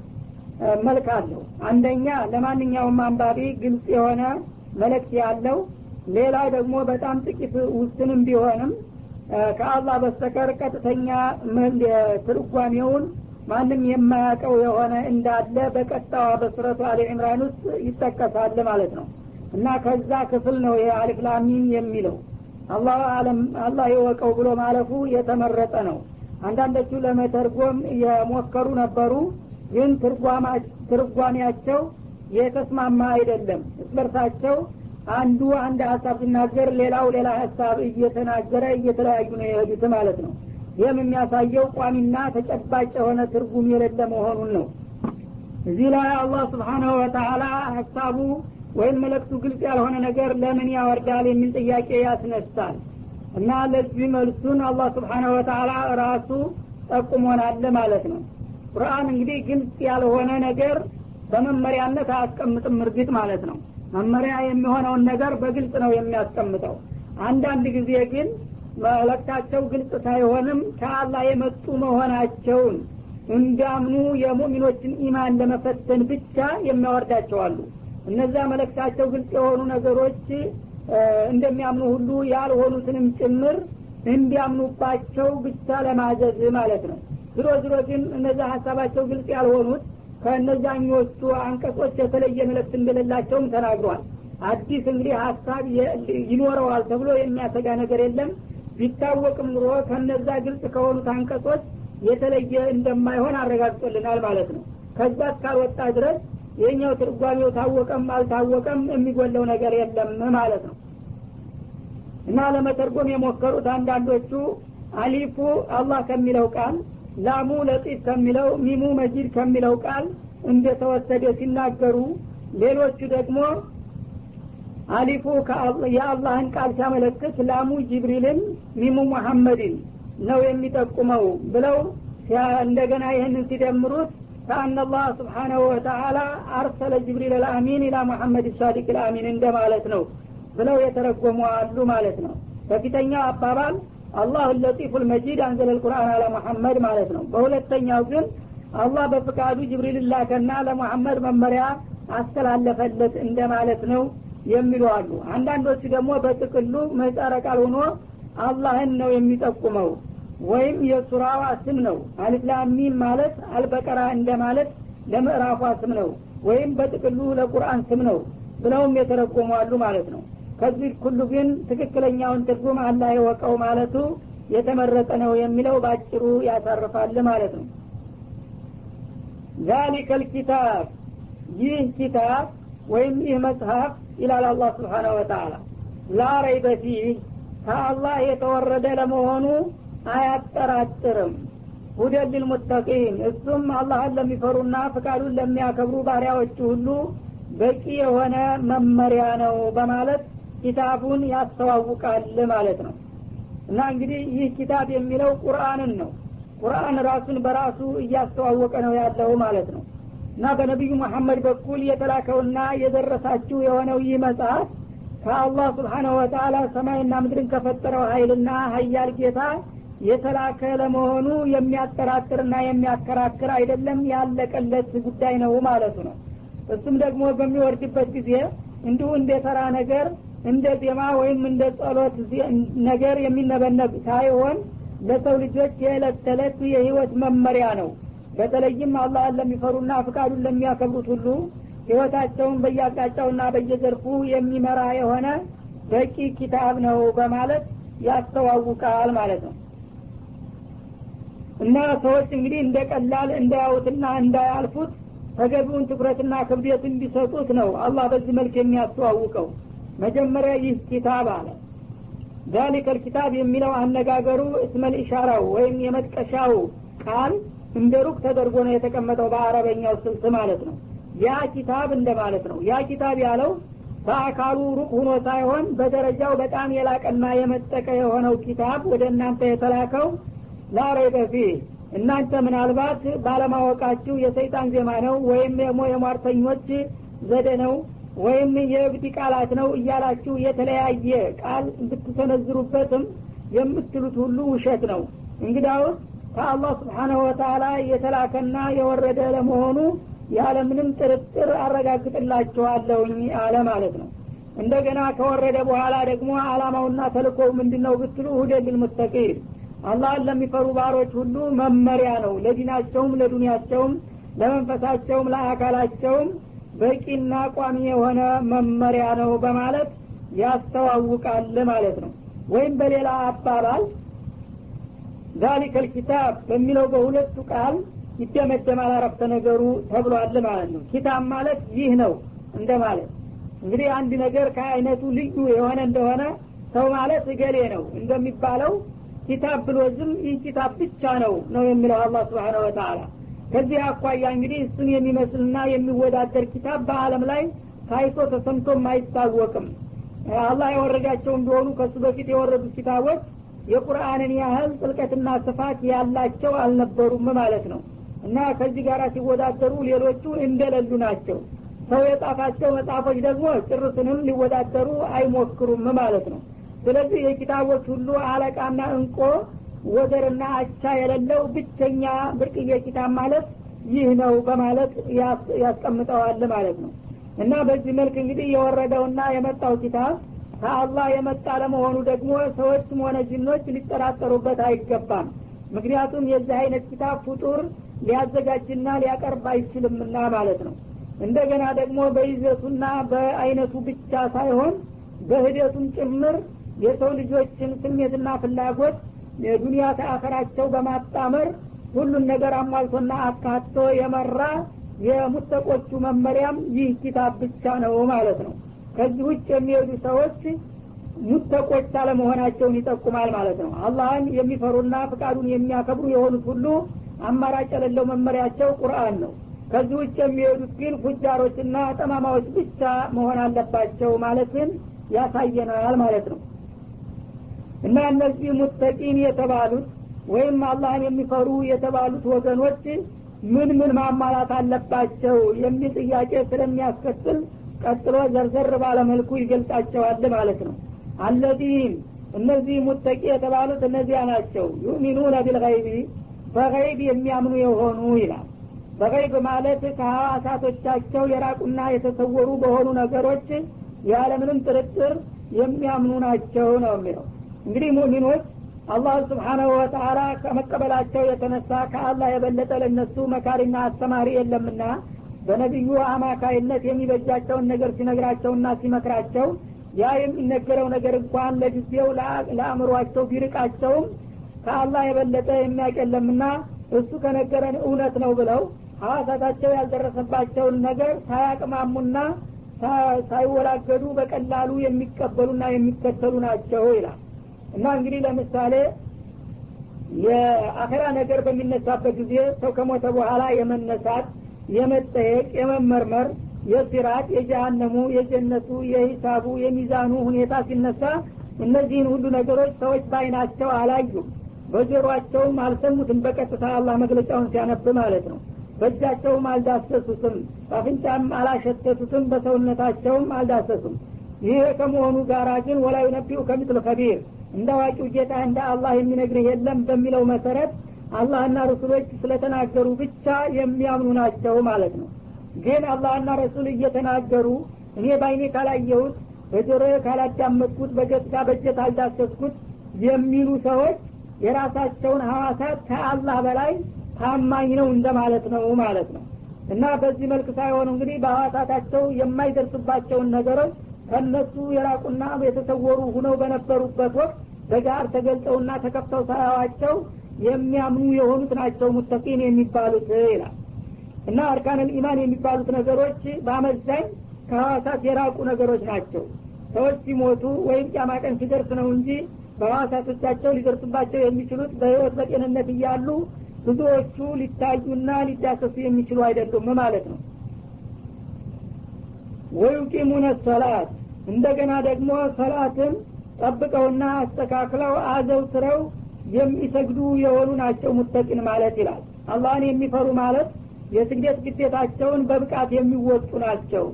መልክ አለው። አንደኛ ለማንኛውም አንባቢ ግልጽ የሆነ መልእክት ያለው፣ ሌላ ደግሞ በጣም ጥቂት ውስንም ቢሆንም ከአላህ በስተቀር ቀጥተኛ ትርጓሜውን ማንም የማያውቀው የሆነ እንዳለ በቀጣዋ በሱረቱ አሊ ኢምራን ውስጥ ይጠቀሳል ማለት ነው። እና ከዛ ክፍል ነው ይሄ አሊፍ ላም ሚም የሚለው አላህ አለም አላህ ይወቀው ብሎ ማለፉ የተመረጠ ነው። አንዳንዶቹ ለመተርጎም የሞከሩ ነበሩ፣ ግን ትርጓሜያቸው የተስማማ አይደለም። እስበርሳቸው አንዱ አንድ ሐሳብ ሲናገር ሌላው ሌላ ሐሳብ እየተናገረ እየተለያዩ ነው የሄዱት ማለት ነው። ይህም የሚያሳየው ቋሚና ተጨባጭ የሆነ ትርጉም የሌለ መሆኑን ነው። እዚህ ላይ አላህ Subhanahu Wa Ta'ala ሐሳቡ ወይም መልእክቱ ግልጽ ያልሆነ ነገር ለምን ያወርዳል የሚል ጥያቄ ያስነሳል። እና ለዚህ መልሱን አላህ Subhanahu Wa Ta'ala ራሱ ጠቁሞናል ማለት ነው። ቁርአን እንግዲህ ግልጽ ያልሆነ ነገር በመመሪያነት አያስቀምጥም እርግጥ ማለት ነው። መመሪያ የሚሆነውን ነገር በግልጽ ነው የሚያስቀምጠው። አንዳንድ ጊዜ ግን መልእክታቸው ግልጽ ሳይሆንም ከአላህ የመጡ መሆናቸውን እንዲያምኑ የሙእሚኖችን ኢማን ለመፈተን ብቻ የሚያወርዳቸው አሉ። እነዛ መልእክታቸው ግልጽ የሆኑ ነገሮች እንደሚያምኑ ሁሉ ያልሆኑትንም ጭምር እንዲያምኑባቸው ብቻ ለማዘዝ ማለት ነው። ዝሮ ዝሮ ግን እነዛ ሐሳባቸው ግልጽ ያልሆኑት ከእነዛኞቹ አንቀጾች የተለየ መልእክት እንደሌላቸውም ተናግሯል። አዲስ እንግዲህ ሀሳብ ይኖረዋል ተብሎ የሚያሰጋ ነገር የለም። ቢታወቅም ኑሮ ከነዛ ግልጽ ከሆኑት አንቀጾች የተለየ እንደማይሆን አረጋግጦልናል ማለት ነው። ከዛ እስካልወጣ ድረስ የኛው ትርጓሜው ታወቀም አልታወቀም የሚጎለው ነገር የለም ማለት ነው። እና ለመተርጎም የሞከሩት አንዳንዶቹ አሊፉ አላህ ከሚለው ቃል፣ ላሙ ለጢፍ ከሚለው፣ ሚሙ መጂድ ከሚለው ቃል እንደተወሰደ ሲናገሩ፣ ሌሎቹ ደግሞ አሊፉ የአላህን ቃል ሲያመለክት ላሙ ጅብሪልን ሚሙ ሙሐመድን ነው የሚጠቁመው ብለው እንደገና ይህንን ሲደምሩት ከአን አላህ Subhanahu Wa Ta'ala አርሰለ ጅብሪል አልአሚን ኢላ ሙሐመድ الصادق الامين እንደማለት ነው ብለው የተረጎሙ አሉ ማለት ነው። በፊተኛው አባባል አላህ اللطيف المجيد انزل القرآن على محمد ማለት ነው። በሁለተኛው ግን አላህ በፍቃዱ ጅብሪል ላከና ለሙሐመድ መመሪያ አስተላለፈለት እንደማለት ነው የሚሉ አሉ። አንዳንዶቹ ደግሞ በጥቅሉ ምህጻረ ቃል ሆኖ አላህን ነው የሚጠቁመው ወይም የሱራዋ ስም ነው። አሊፍ ላም ሚም ማለት አልበቀራ እንደማለት ለምዕራፏ ስም ነው ወይም በጥቅሉ ለቁርአን ስም ነው ብለውም የተረጎሙ አሉ ማለት ነው። ከዚህ ሁሉ ግን ትክክለኛውን ትርጉም አላህ ይወቀው ማለቱ የተመረጠ ነው የሚለው ባጭሩ ያሳርፋል ማለት ነው። ذلك الكتاب ይህ ኪታብ ወይም ይህ መጽሐፍ ይላል አላህ Subhanahu Wa Ta'ala لا ريب فيه ከአላህ የተወረደ ለመሆኑ አያጠራጥርም። ሁደል للمتقين እሱም አላህን ለሚፈሩና ፍቃዱን ለሚያከብሩ ባሪያዎች ሁሉ በቂ የሆነ መመሪያ ነው በማለት ኪታቡን ያስተዋውቃል ማለት ነው። እና እንግዲህ ይህ ኪታብ የሚለው ቁርአንን ነው። ቁርአን ራሱን በራሱ እያስተዋወቀ ነው ያለው ማለት ነው። እና በነብዩ መሐመድ በኩል የተላከውና የደረሳችሁ የሆነው ይህ መጽሐፍ ከአላህ Subhanahu Wa Ta'ala ሰማይና ምድርን ከፈጠረው ኃይልና ኃያል ጌታ የተላከ ለመሆኑ የሚያጠራጥርና የሚያከራክር አይደለም፣ ያለቀለት ጉዳይ ነው ማለቱ ነው። እሱም ደግሞ በሚወርድበት ጊዜ እንዲሁ እንደ ተራ ነገር እንደ ዜማ ወይም እንደ ጸሎት ነገር የሚነበነብ ሳይሆን ለሰው ልጆች የዕለት ተዕለት የህይወት መመሪያ ነው። በተለይም አላህን ለሚፈሩና ፍቃዱን ለሚያከብሩት ሁሉ ህይወታቸውን በየአቅጣጫውና በየዘርፉ የሚመራ የሆነ በቂ ኪታብ ነው በማለት ያስተዋውቃል ማለት ነው። እና ሰዎች እንግዲህ እንደ ቀላል እንዳያዩትና እንዳያልፉት ተገቢውን ትኩረትና ክብደት እንዲሰጡት ነው አላህ በዚህ መልክ የሚያስተዋውቀው። መጀመሪያ ይህ ኪታብ አለ። ذلك الكتاب የሚለው አነጋገሩ እስመል ኢሻራው ወይም የመጥቀሻው ቃል እንደ ሩቅ ተደርጎ ነው የተቀመጠው በአረበኛው ስልት ማለት ነው። ያ ኪታብ እንደማለት ነው። ያ ኪታብ ያለው በአካሉ ሩቅ ሆኖ ሳይሆን በደረጃው በጣም የላቀና የመጠቀ የሆነው ኪታብ ወደ እናንተ የተላከው لا ريب فيه እናንተ ምናልባት ባለማወቃችሁ የሰይጣን ዜማ ነው ወይም የሟርተኞች ዘዴ ነው ወይም የእብድ ቃላት ነው እያላችሁ የተለያየ ቃል ብትሰነዝሩበትም የምትሉት ሁሉ ውሸት ነው። እንግዳውስ ከአላህ Subhanahu Wa Ta'ala የተላከና የወረደ ለመሆኑ ያለምንም ጥርጥር አረጋግጥላችኋለሁኝ አለ ማለት ነው። እንደገና ከወረደ በኋላ ደግሞ አላማውና ተልእኮው ምንድነው ብትሉ ሁደል ለልሙተቂን አላህን ለሚፈሩ ባሮች ሁሉ መመሪያ ነው። ለዲናቸውም ለዱንያቸውም ለመንፈሳቸውም ለአካላቸውም በቂና ቋሚ የሆነ መመሪያ ነው በማለት ያስተዋውቃል ማለት ነው። ወይም በሌላ አባባል ذلك الكتاب በሚለው በሁለቱ ቃል ይደመደማል አረፍተ ነገሩ ተብሏል ማለት ነው። ኪታብ ማለት ይህ ነው እንደማለት። እንግዲህ አንድ ነገር ከአይነቱ ልዩ የሆነ እንደሆነ ሰው ማለት እገሌ ነው እንደሚባለው ኪታብ ብሎ ዝም ይህ ኪታብ ብቻ ነው ነው የሚለው አላህ Subhanahu Wa Ta'ala። ከዚህ አኳያ እንግዲህ እሱን የሚመስልና የሚወዳደር ኪታብ በአለም ላይ ታይቶ ተሰምቶም አይታወቅም። አላህ ያወረዳቸው እንደሆኑ ከሱ በፊት የወረዱ ኪታቦች የቁርአንን ያህል ጥልቀትና ስፋት ያላቸው አልነበሩም ማለት ነው። እና ከዚህ ጋር ሲወዳደሩ ሌሎቹ እንደሌሉ ናቸው። ሰው የጻፋቸው መጽሐፎች ደግሞ ጭርስንም ሊወዳደሩ አይሞክሩም ማለት ነው። ስለዚህ የኪታቦች ሁሉ አለቃና እንቆ ወደርና አቻ የሌለው ብቸኛ ብርቅዬ ኪታብ ማለት ይህ ነው በማለት ያስቀምጠዋል ማለት ነው። እና በዚህ መልክ እንግዲህ የወረደውና የመጣው ኪታብ ከአላህ የመጣ ለመሆኑ ደግሞ ሰዎችም ሆነ ጂኖች ሊጠራጠሩበት አይገባም። ምክንያቱም የዚህ አይነት ኪታብ ፍጡር ሊያዘጋጅና ሊያቀርብ አይችልምና ማለት ነው። እንደገና ደግሞ በይዘቱና በአይነቱ ብቻ ሳይሆን በሂደቱም ጭምር የሰው ልጆችን ስሜትና ፍላጎት የዱንያ ተአኸራቸው በማጣመር ሁሉን ነገር አሟልቶና አካቶ የመራ የሙተቆቹ መመሪያም ይህ ኪታብ ብቻ ነው ማለት ነው። ከዚህ ውጭ የሚሄዱ ሰዎች ሙተቆች አለመሆናቸውን ይጠቁማል ማለት ነው። አላህን የሚፈሩና ፍቃዱን የሚያከብሩ የሆኑት ሁሉ አማራጭ የሌለው መመሪያቸው ቁርአን ነው። ከዚህ ውጭ የሚሄዱት ግን ፉጃሮችና ጠማማዎች ብቻ መሆን አለባቸው ማለትን ያሳየናል ማለት ነው። እና እነዚህ ሙተቂን የተባሉት ወይም አላህን የሚፈሩ የተባሉት ወገኖች ምን ምን ማሟላት አለባቸው የሚል ጥያቄ ስለሚያስከትል ቀጥሎ ዘርዘር ባለ መልኩ ይገልጻቸዋል ማለት ነው። አለዚን እነዚህ ሙተቂ የተባሉት እነዚያ ናቸው። ዩሚኑነ ቢልገይቢ በገይብ የሚያምኑ የሆኑ ይላል። በገይብ ማለት ከሐዋሳቶቻቸው የራቁና የተሰወሩ በሆኑ ነገሮች ያለምንም ጥርጥር የሚያምኑ ናቸው ነው የሚለው። እንግዲህ ሙእሚኖች አላህ Subhanahu Wa Ta'ala ከመቀበላቸው የተነሳ ከአላህ የበለጠ ለነሱ መካሪና አስተማሪ የለምና በነብዩ አማካይነት የሚበጃቸውን ነገር ሲነግራቸውና ሲመክራቸው ያ የሚነገረው ነገር እንኳን ለጊዜው ለአእምሯቸው ቢርቃቸውም ከአላህ የበለጠ የሚያውቅ የለምና እሱ ከነገረን እውነት ነው ብለው ሐዋሳታቸው ያልደረሰባቸውን ነገር ሳያቅማሙና ሳይወላገዱ በቀላሉ የሚቀበሉና የሚከተሉ ናቸው ይላል። እና እንግዲህ ለምሳሌ የአኺራ ነገር በሚነሳበት ጊዜ ሰው ከሞተ በኋላ የመነሳት፣ የመጠየቅ፣ የመመርመር፣ የሲራት፣ የጀሃነሙ፣ የጀነቱ፣ የሂሳቡ፣ የሚዛኑ ሁኔታ ሲነሳ እነዚህን ሁሉ ነገሮች ሰዎች ባይናቸው አላዩም፣ በጆሮአቸውም አልሰሙትም። በቀጥታ አላህ መግለጫውን ሲያነብ ማለት ነው። በእጃቸውም አልዳሰሱትም፣ በአፍንጫም አላሸተቱትም፣ በሰውነታቸውም አልዳሰሱም። ይሄ ከመሆኑ ጋራ ግን ወላ ይነቢኡ ከሚስል ከቢር እንደ አዋቂው ጌታ እንደ አላህ የሚነግርህ የለም በሚለው መሰረት አላህና ረሱሎች ስለተናገሩ ብቻ የሚያምኑ ናቸው ማለት ነው። ግን አላህና ረሱል እየተናገሩ እኔ ባይኔ ካላየሁት፣ በጆሮዬ ካላዳመጥኩት፣ በገጽታ በእጄ አልዳሰስኩት የሚሉ ሰዎች የራሳቸውን ሐዋሳት ከአላህ በላይ ታማኝ ነው እንደማለት ነው ማለት ነው። እና በዚህ መልክ ሳይሆን እንግዲህ በሐዋሳታቸው የማይደርሱባቸውን ነገሮች ከነሱ የራቁና የተሰወሩ ሆነው በነበሩበት ወቅት በጋር ተገልጠውና ተከፍተው ሳያዋቸው የሚያምኑ የሆኑት ናቸው ሙተቂን የሚባሉት ይላል። እና አርካን ኢማን የሚባሉት ነገሮች በአመዛኝ ከሐዋሳት የራቁ ነገሮች ናቸው። ሰዎች ሲሞቱ ወይም ቂያማ ቀን ሲደርስ ነው እንጂ በሐዋሳቶቻቸው ሊደርሱባቸው የሚችሉት በህይወት በጤንነት እያሉ ብዙዎቹ ሊታዩና ሊዳሰሱ የሚችሉ አይደሉም ማለት ነው። ወይቂሙነ ሶላት እንደገና ደግሞ ሶላትን ጠብቀውና አስተካክለው አዘውትረው የሚሰግዱ የሆኑ ናቸው ሙተቂን ማለት ይላል። አላህን የሚፈሩ ማለት የስግደት ግዴታቸውን በብቃት የሚወጡ ናቸው።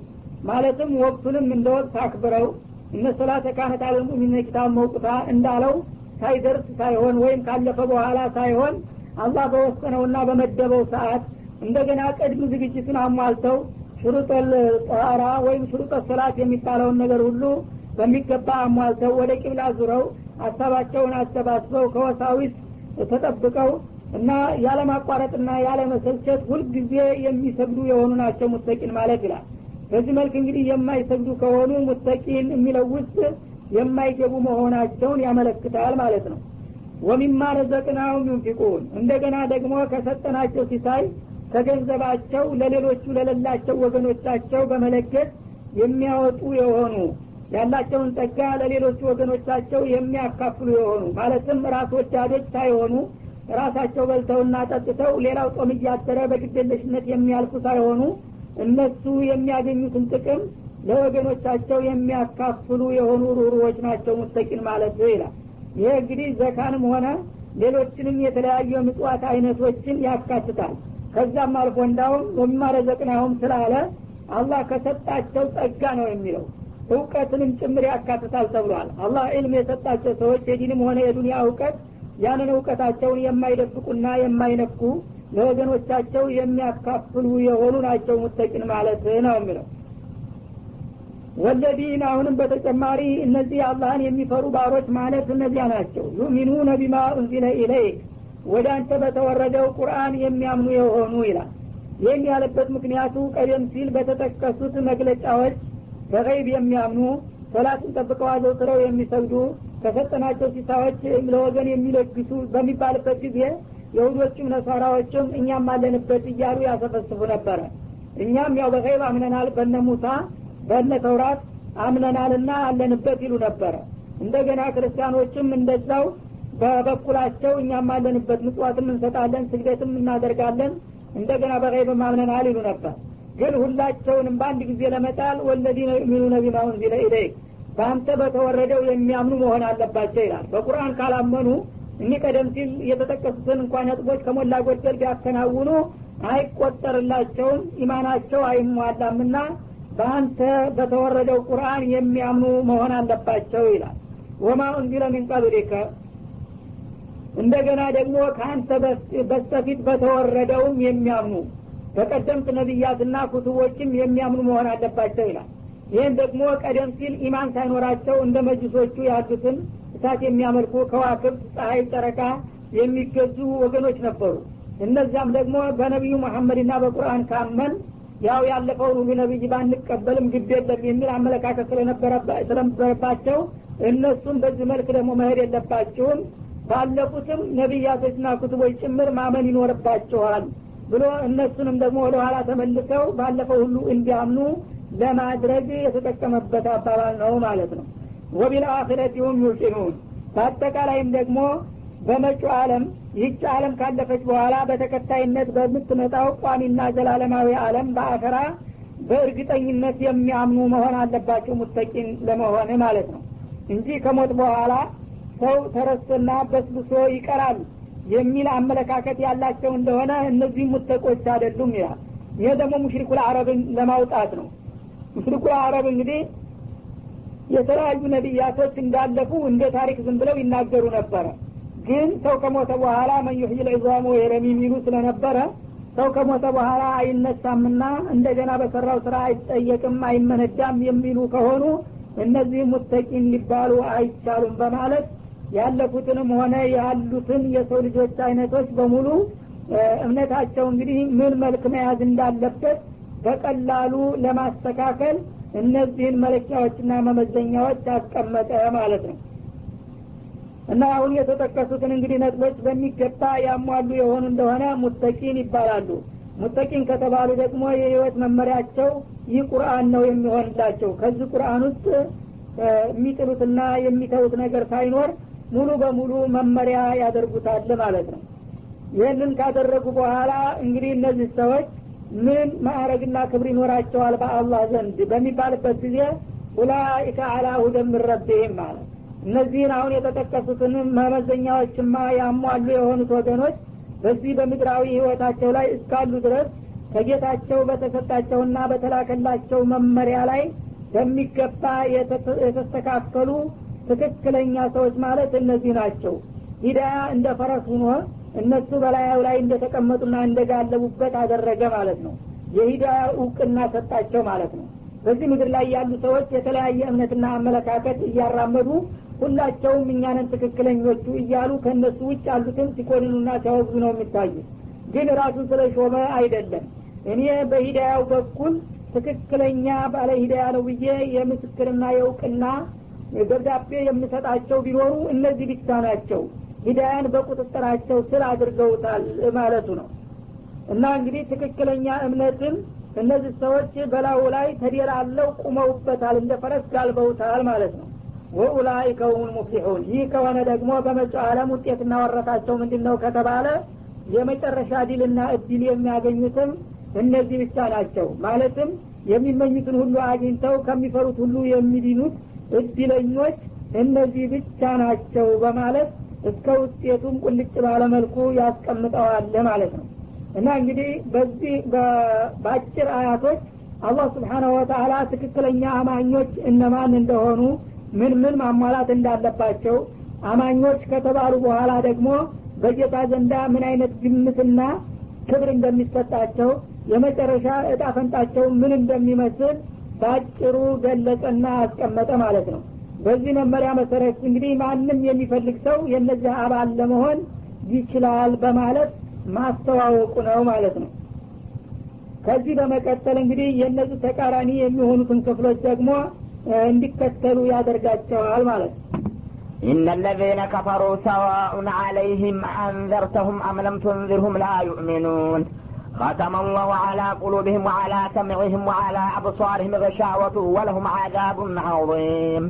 ማለትም ወቅቱንም እንደ ወቅት አክብረው እነ ሶላተ ካነት አለል ሙእሚኒነ ኪታብ መውቁታ እንዳለው ሳይደርስ ሳይሆን ወይም ካለፈ በኋላ ሳይሆን አላህ በወሰነውና በመደበው ሰዓት እንደገና ቅድም ዝግጅቱን አሟልተው ሹሩጠል ጧራ ወይም ሹሩጠ ሶላት የሚባለውን ነገር ሁሉ በሚገባ አሟልተው ወደ ቂብላ ዙረው ሀሳባቸውን አሰባስበው ከወሳዊስ ተጠብቀው እና ያለማቋረጥና ያለመሰልቸት ሁልጊዜ የሚሰግዱ የሆኑ ናቸው ሙተቂን ማለት ይላል። በዚህ መልክ እንግዲህ የማይሰግዱ ከሆኑ ሙተቂን የሚለው ውስጥ የማይገቡ መሆናቸውን ያመለክታል ማለት ነው። ወሚማ ረዘቅናሁም ዩንፊቁን እንደገና ደግሞ ከሰጠናቸው ሲሳይ ከገንዘባቸው ለሌሎቹ ለሌላቸው ወገኖቻቸው በመለገስ የሚያወጡ የሆኑ ያላቸውን ጸጋ ለሌሎቹ ወገኖቻቸው የሚያካፍሉ የሆኑ ማለትም ራስ ወዳዶች ሳይሆኑ ራሳቸው በልተውና ጠጥተው ሌላው ጦም እያደረ በግዴለሽነት የሚያልፉ ሳይሆኑ እነሱ የሚያገኙትን ጥቅም ለወገኖቻቸው የሚያካፍሉ የሆኑ ሩሩዎች ናቸው ሙተቂን ማለት ይላል። ይሄ እንግዲህ ዘካንም ሆነ ሌሎችንም የተለያዩ ምጽዋት አይነቶችን ያካትታል። ከዛም አልፎ እንዳውም ወማረዘቅናሁም ስላለ አላህ ከሰጣቸው ጸጋ ነው የሚለው እውቀትንም ጭምር ያካትታል ተብሏል። አላህ ዒልም የሰጣቸው ሰዎች የዲንም ሆነ የዱንያ እውቀት ያንን እውቀታቸውን የማይደብቁና የማይነኩ ለወገኖቻቸው የሚያካፍሉ የሆኑ ናቸው ሙተቂን ማለት ነው የሚለው። ወለዲና አሁንም በተጨማሪ እነዚህ አላህን የሚፈሩ ባሮች ማለት እነዚያ ናቸው። ዩሚኑነ ቢማ ኡንዚለ ኢለይክ ወደ አንተ በተወረደው ቁርአን የሚያምኑ የሆኑ ይላል። ይህን ያለበት ምክንያቱ ቀደም ሲል በተጠቀሱት መግለጫዎች በገይብ የሚያምኑ፣ ሶላትን ጠብቀው አዘውትረው የሚሰግዱ፣ ከሰጠናቸው ሲሳዎች ለወገን የሚለግሱ በሚባልበት ጊዜ የሁዶችም ነሳራዎችም እኛም አለንበት እያሉ ያሰፈስፉ ነበረ። እኛም ያው በገይብ አምነናል፣ በነ ሙሳ በነ ተውራት አምነናልና አለንበት ይሉ ነበረ። እንደገና ክርስቲያኖችም እንደዛው በበኩላቸው እኛም አለንበት፣ ምጽዋትም እንሰጣለን፣ ስግደትም እናደርጋለን፣ እንደገና በገይብም አምነናል ይሉ ነበር። ግን ሁላቸውንም በአንድ ጊዜ ለመጣል ወለዲነ ዩሚኑነ ቢማ ኡንዚለ ኢለይክ በአንተ በተወረደው የሚያምኑ መሆን አለባቸው ይላል። በቁርአን ካላመኑ እኒህ ቀደም ሲል የተጠቀሱትን እንኳን ነጥቦች ከሞላ ጎደል ቢያከናውኑ አይቆጠርላቸውም፣ ኢማናቸው አይሟላምና በአንተ በተወረደው ቁርአን የሚያምኑ መሆን አለባቸው ይላል። ወማ ኡንዚለ ሚን ቀብሊከ እንደገና ደግሞ ከአንተ በስተፊት በተወረደውም የሚያምኑ በቀደምት ነቢያትና ኩቱቦችም የሚያምኑ መሆን አለባቸው ይላል። ይህን ደግሞ ቀደም ሲል ኢማን ሳይኖራቸው እንደ መጅሶቹ ያሉትን እሳት የሚያመልኩ ከዋክብት፣ ፀሐይ፣ ጨረቃ የሚገዙ ወገኖች ነበሩ። እነዛም ደግሞ በነቢዩ መሐመድና በቁርአን ካመን ያው ያለፈውን ሁሉ ነቢይ ባንቀበልም ግድ የለም የሚል አመለካከት ስለነበረባቸው እነሱም በዚህ መልክ ደግሞ መሄድ የለባቸውም፣ ባለፉትም ነቢያቶችና ኩቱቦች ጭምር ማመን ይኖርባቸዋል ብሎ እነሱንም ደግሞ ወደ ኋላ ተመልሰው ባለፈው ሁሉ እንዲያምኑ ለማድረግ የተጠቀመበት አባባል ነው ማለት ነው። ወቢልአኺረቲ ሁም ዩቂኑን በአጠቃላይም ደግሞ በመጪው ዓለም ይህች ዓለም ካለፈች በኋላ በተከታይነት በምትመጣው ቋሚና ዘላለማዊ ዓለም በአኸራ በእርግጠኝነት የሚያምኑ መሆን አለባቸው ሙተቂን ለመሆን ማለት ነው እንጂ ከሞት በኋላ ሰው ተረስቶና በስብሶ ይቀራል የሚል አመለካከት ያላቸው እንደሆነ እነዚህ ሙተቆች አይደሉም ይላል። ይሄ ደግሞ ሙሽሪኩል አረብን ለማውጣት ነው። ሙሽሪኩል አረብ እንግዲህ የተለያዩ ነቢያቶች እንዳለፉ እንደ ታሪክ ዝም ብለው ይናገሩ ነበረ። ግን ሰው ከሞተ በኋላ መን ዩሕይል ዒዛመ ወሂየ ረሚም ይሉ ስለነበረ ሰው ከሞተ በኋላ አይነሳምና እንደገና በሰራው ስራ አይጠየቅም አይመነዳም የሚሉ ከሆኑ እነዚህ ሙተቂን ሊባሉ አይቻሉም በማለት ያለፉትንም ሆነ ያሉትን የሰው ልጆች አይነቶች በሙሉ እምነታቸው እንግዲህ ምን መልክ መያዝ እንዳለበት በቀላሉ ለማስተካከል እነዚህን መለኪያዎችና መመዘኛዎች አስቀመጠ ማለት ነው። እና አሁን የተጠቀሱትን እንግዲህ ነጥቦች በሚገባ ያሟሉ የሆኑ እንደሆነ ሙተቂን ይባላሉ። ሙተቂን ከተባሉ ደግሞ የህይወት መመሪያቸው ይህ ቁርአን ነው የሚሆንላቸው። ከዚህ ቁርአን ውስጥ የሚጥሉትና የሚተውት ነገር ሳይኖር ሙሉ በሙሉ መመሪያ ያደርጉታል ማለት ነው። ይህንን ካደረጉ በኋላ እንግዲህ እነዚህ ሰዎች ምን ማዕረግና ክብር ይኖራቸዋል በአላህ ዘንድ በሚባልበት ጊዜ ኡላኢከ ዐላ ሁደን ሚን ረቢሂም ማለት እነዚህን አሁን የተጠቀሱትን መመዘኛዎችማ ያሟሉ የሆኑት ወገኖች በዚህ በምድራዊ ህይወታቸው ላይ እስካሉ ድረስ ከጌታቸው በተሰጣቸውና በተላከላቸው መመሪያ ላይ በሚገባ የተስተካከሉ ትክክለኛ ሰዎች ማለት እነዚህ ናቸው። ሂዳያ እንደ ፈረስ ሆኖ እነሱ በላዩ ላይ እንደተቀመጡና እንደጋለቡበት አደረገ ማለት ነው። የሂዳያ እውቅና ሰጣቸው ማለት ነው። በዚህ ምድር ላይ ያሉ ሰዎች የተለያየ እምነትና አመለካከት እያራመዱ ሁላቸውም እኛ ነን ትክክለኞቹ እያሉ ከነሱ ውጭ ያሉትን ሲኮንኑና ሲያወግዙ ነው የሚታዩት። ግን ራሱን ስለሾመ አይደለም። እኔ በሂዳያው በኩል ትክክለኛ ባለ ሂዳያ ነው ብዬ የምስክርና የእውቅና ደብዳቤ የምሰጣቸው ቢኖሩ እነዚህ ብቻ ናቸው፣ ሂዳያን በቁጥጥራቸው ስር አድርገውታል ማለቱ ነው። እና እንግዲህ ትክክለኛ እምነትን እነዚህ ሰዎች በላዩ ላይ ተደላለው ቁመውበታል፣ እንደ ፈረስ ጋልበውታል ማለት ነው። ወኡላኢከ ሁሙል ሙፍሊሑን። ይህ ከሆነ ደግሞ በመጪው ዓለም ውጤትና ወረታቸው ምንድነው ከተባለ የመጨረሻ ድልና እድል የሚያገኙትም እነዚህ ብቻ ናቸው። ማለትም የሚመኙትን ሁሉ አግኝተው ከሚፈሩት ሁሉ የሚድኑት እድለኞች እነዚህ ብቻ ናቸው በማለት እስከ ውጤቱም ቁልጭ ባለ መልኩ ያስቀምጠዋል ማለት ነው። እና እንግዲህ በዚህ በአጭር አያቶች አላህ Subhanahu Wa Ta'ala ትክክለኛ አማኞች እነማን እንደሆኑ ምን ምን ማሟላት እንዳለባቸው፣ አማኞች ከተባሉ በኋላ ደግሞ በጌታ ዘንዳ ምን አይነት ግምትና ክብር እንደሚሰጣቸው፣ የመጨረሻ እጣ ፈንታቸው ምን እንደሚመስል ባጭሩ ገለጸና አስቀመጠ ማለት ነው። በዚህ መመሪያ መሰረት እንግዲህ ማንም የሚፈልግ ሰው የነዚህ አባል ለመሆን ይችላል በማለት ማስተዋወቁ ነው ማለት ነው። ከዚህ በመቀጠል እንግዲህ የነዚህ ተቃራኒ የሚሆኑትን ክፍሎች ደግሞ እንዲከተሉ ያደርጋቸዋል ማለት ነው። إن الذين كفروا سواء عليهم أنذرتهم أم لم تنذرهم لا يؤمنون ختم الله على قلوبهم وعلى سمعهم وعلى أبصارهم غشاوة ولهم عذاب عظيم።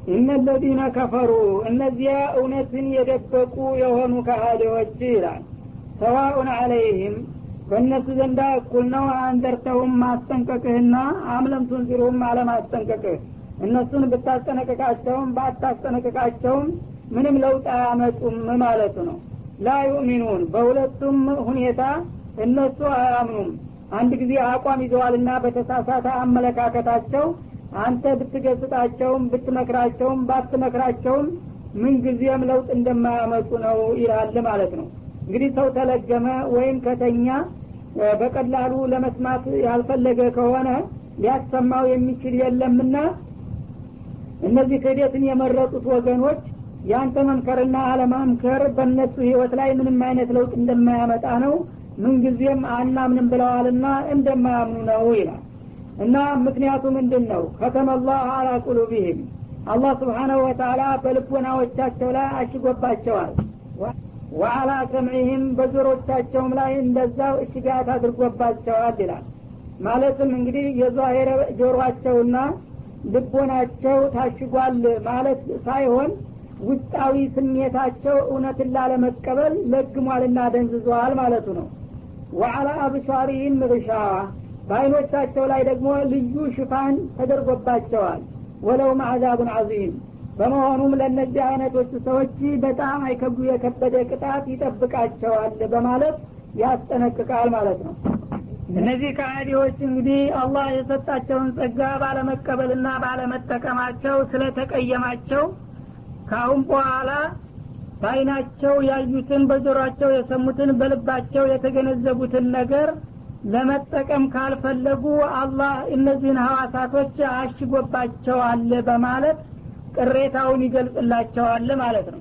إن الذين كفروا እነዚያ እውነትን የደበቁ የሆኑ ከሃዲዎች ይላል سواء عليهم በእነሱ ዘንዳ እኩል ነው አንዘርተውም ማስጠንቀቅህና أم لم تنذرهم አለማስጠንቀቅህ እነሱን ብታስጠነቅቃቸውም ባታስጠነቅቃቸውም ምንም ለውጥ አያመጡም ማለቱ ነው። لا يؤمنون በሁለቱም ሁኔታ እነሱ አያምኑም። አንድ ጊዜ አቋም ይዘዋልና በተሳሳተ አመለካከታቸው አንተ ብትገስጣቸውም ብትመክራቸውም ባትመክራቸውም ምን ጊዜም ለውጥ እንደማያመጡ ነው ይላል ማለት ነው። እንግዲህ ሰው ተለገመ ወይም ከተኛ በቀላሉ ለመስማት ያልፈለገ ከሆነ ሊያሰማው የሚችል የለምና እነዚህ ክህደትን የመረጡት ወገኖች ያንተ መምከርና አለማምከር በእነሱ ህይወት ላይ ምንም አይነት ለውጥ እንደማያመጣ ነው። ምን ጊዜም አናምንም ብለዋልና እንደማያምኑ ነው ይላል። እና ምክንያቱ ምንድነው? ከተመላሁ አላ ቁሉቢሂም አላህ Subhanahu Wa Ta'ala በልቦናዎቻቸው ላይ አሽጎባቸዋል። ወአላ ሰምዒሂም በጆሮቻቸውም ላይ እንደዛው እሽጋት አድርጎባቸዋል ይላል። ማለትም እንግዲህ የዛሂር ጆሮአቸውና ልቦናቸው ታሽጓል ማለት ሳይሆን ውስጣዊ ስሜታቸው እውነትን ላለመቀበል ለግሟልና ደንዝዟል ማለቱ ነው። ወአላ አብሷሪሂም ግሻዋ በአይኖቻቸው ላይ ደግሞ ልዩ ሽፋን ተደርጎባቸዋል። ወለውም አዛቡን ዐዚም በመሆኑም ለነዚህ አይነቶቹ ሰዎች በጣም አይከብዱ የከበደ ቅጣት ይጠብቃቸዋል በማለት ያስጠነቅቃል ማለት ነው። እነዚህ ከሃዲዎች እንግዲህ አላህ የሰጣቸውን ጸጋ ባለመቀበልና ባለመጠቀማቸው ስለተቀየማቸው ካሁን በኋላ በአይናቸው ያዩትን በጆሮአቸው የሰሙትን በልባቸው የተገነዘቡትን ነገር ለመጠቀም ካልፈለጉ አላህ እነዚህን ሐዋሳቶች አሽጎባቸዋል በማለት ቅሬታውን ይገልጽላቸዋል ማለት ነው።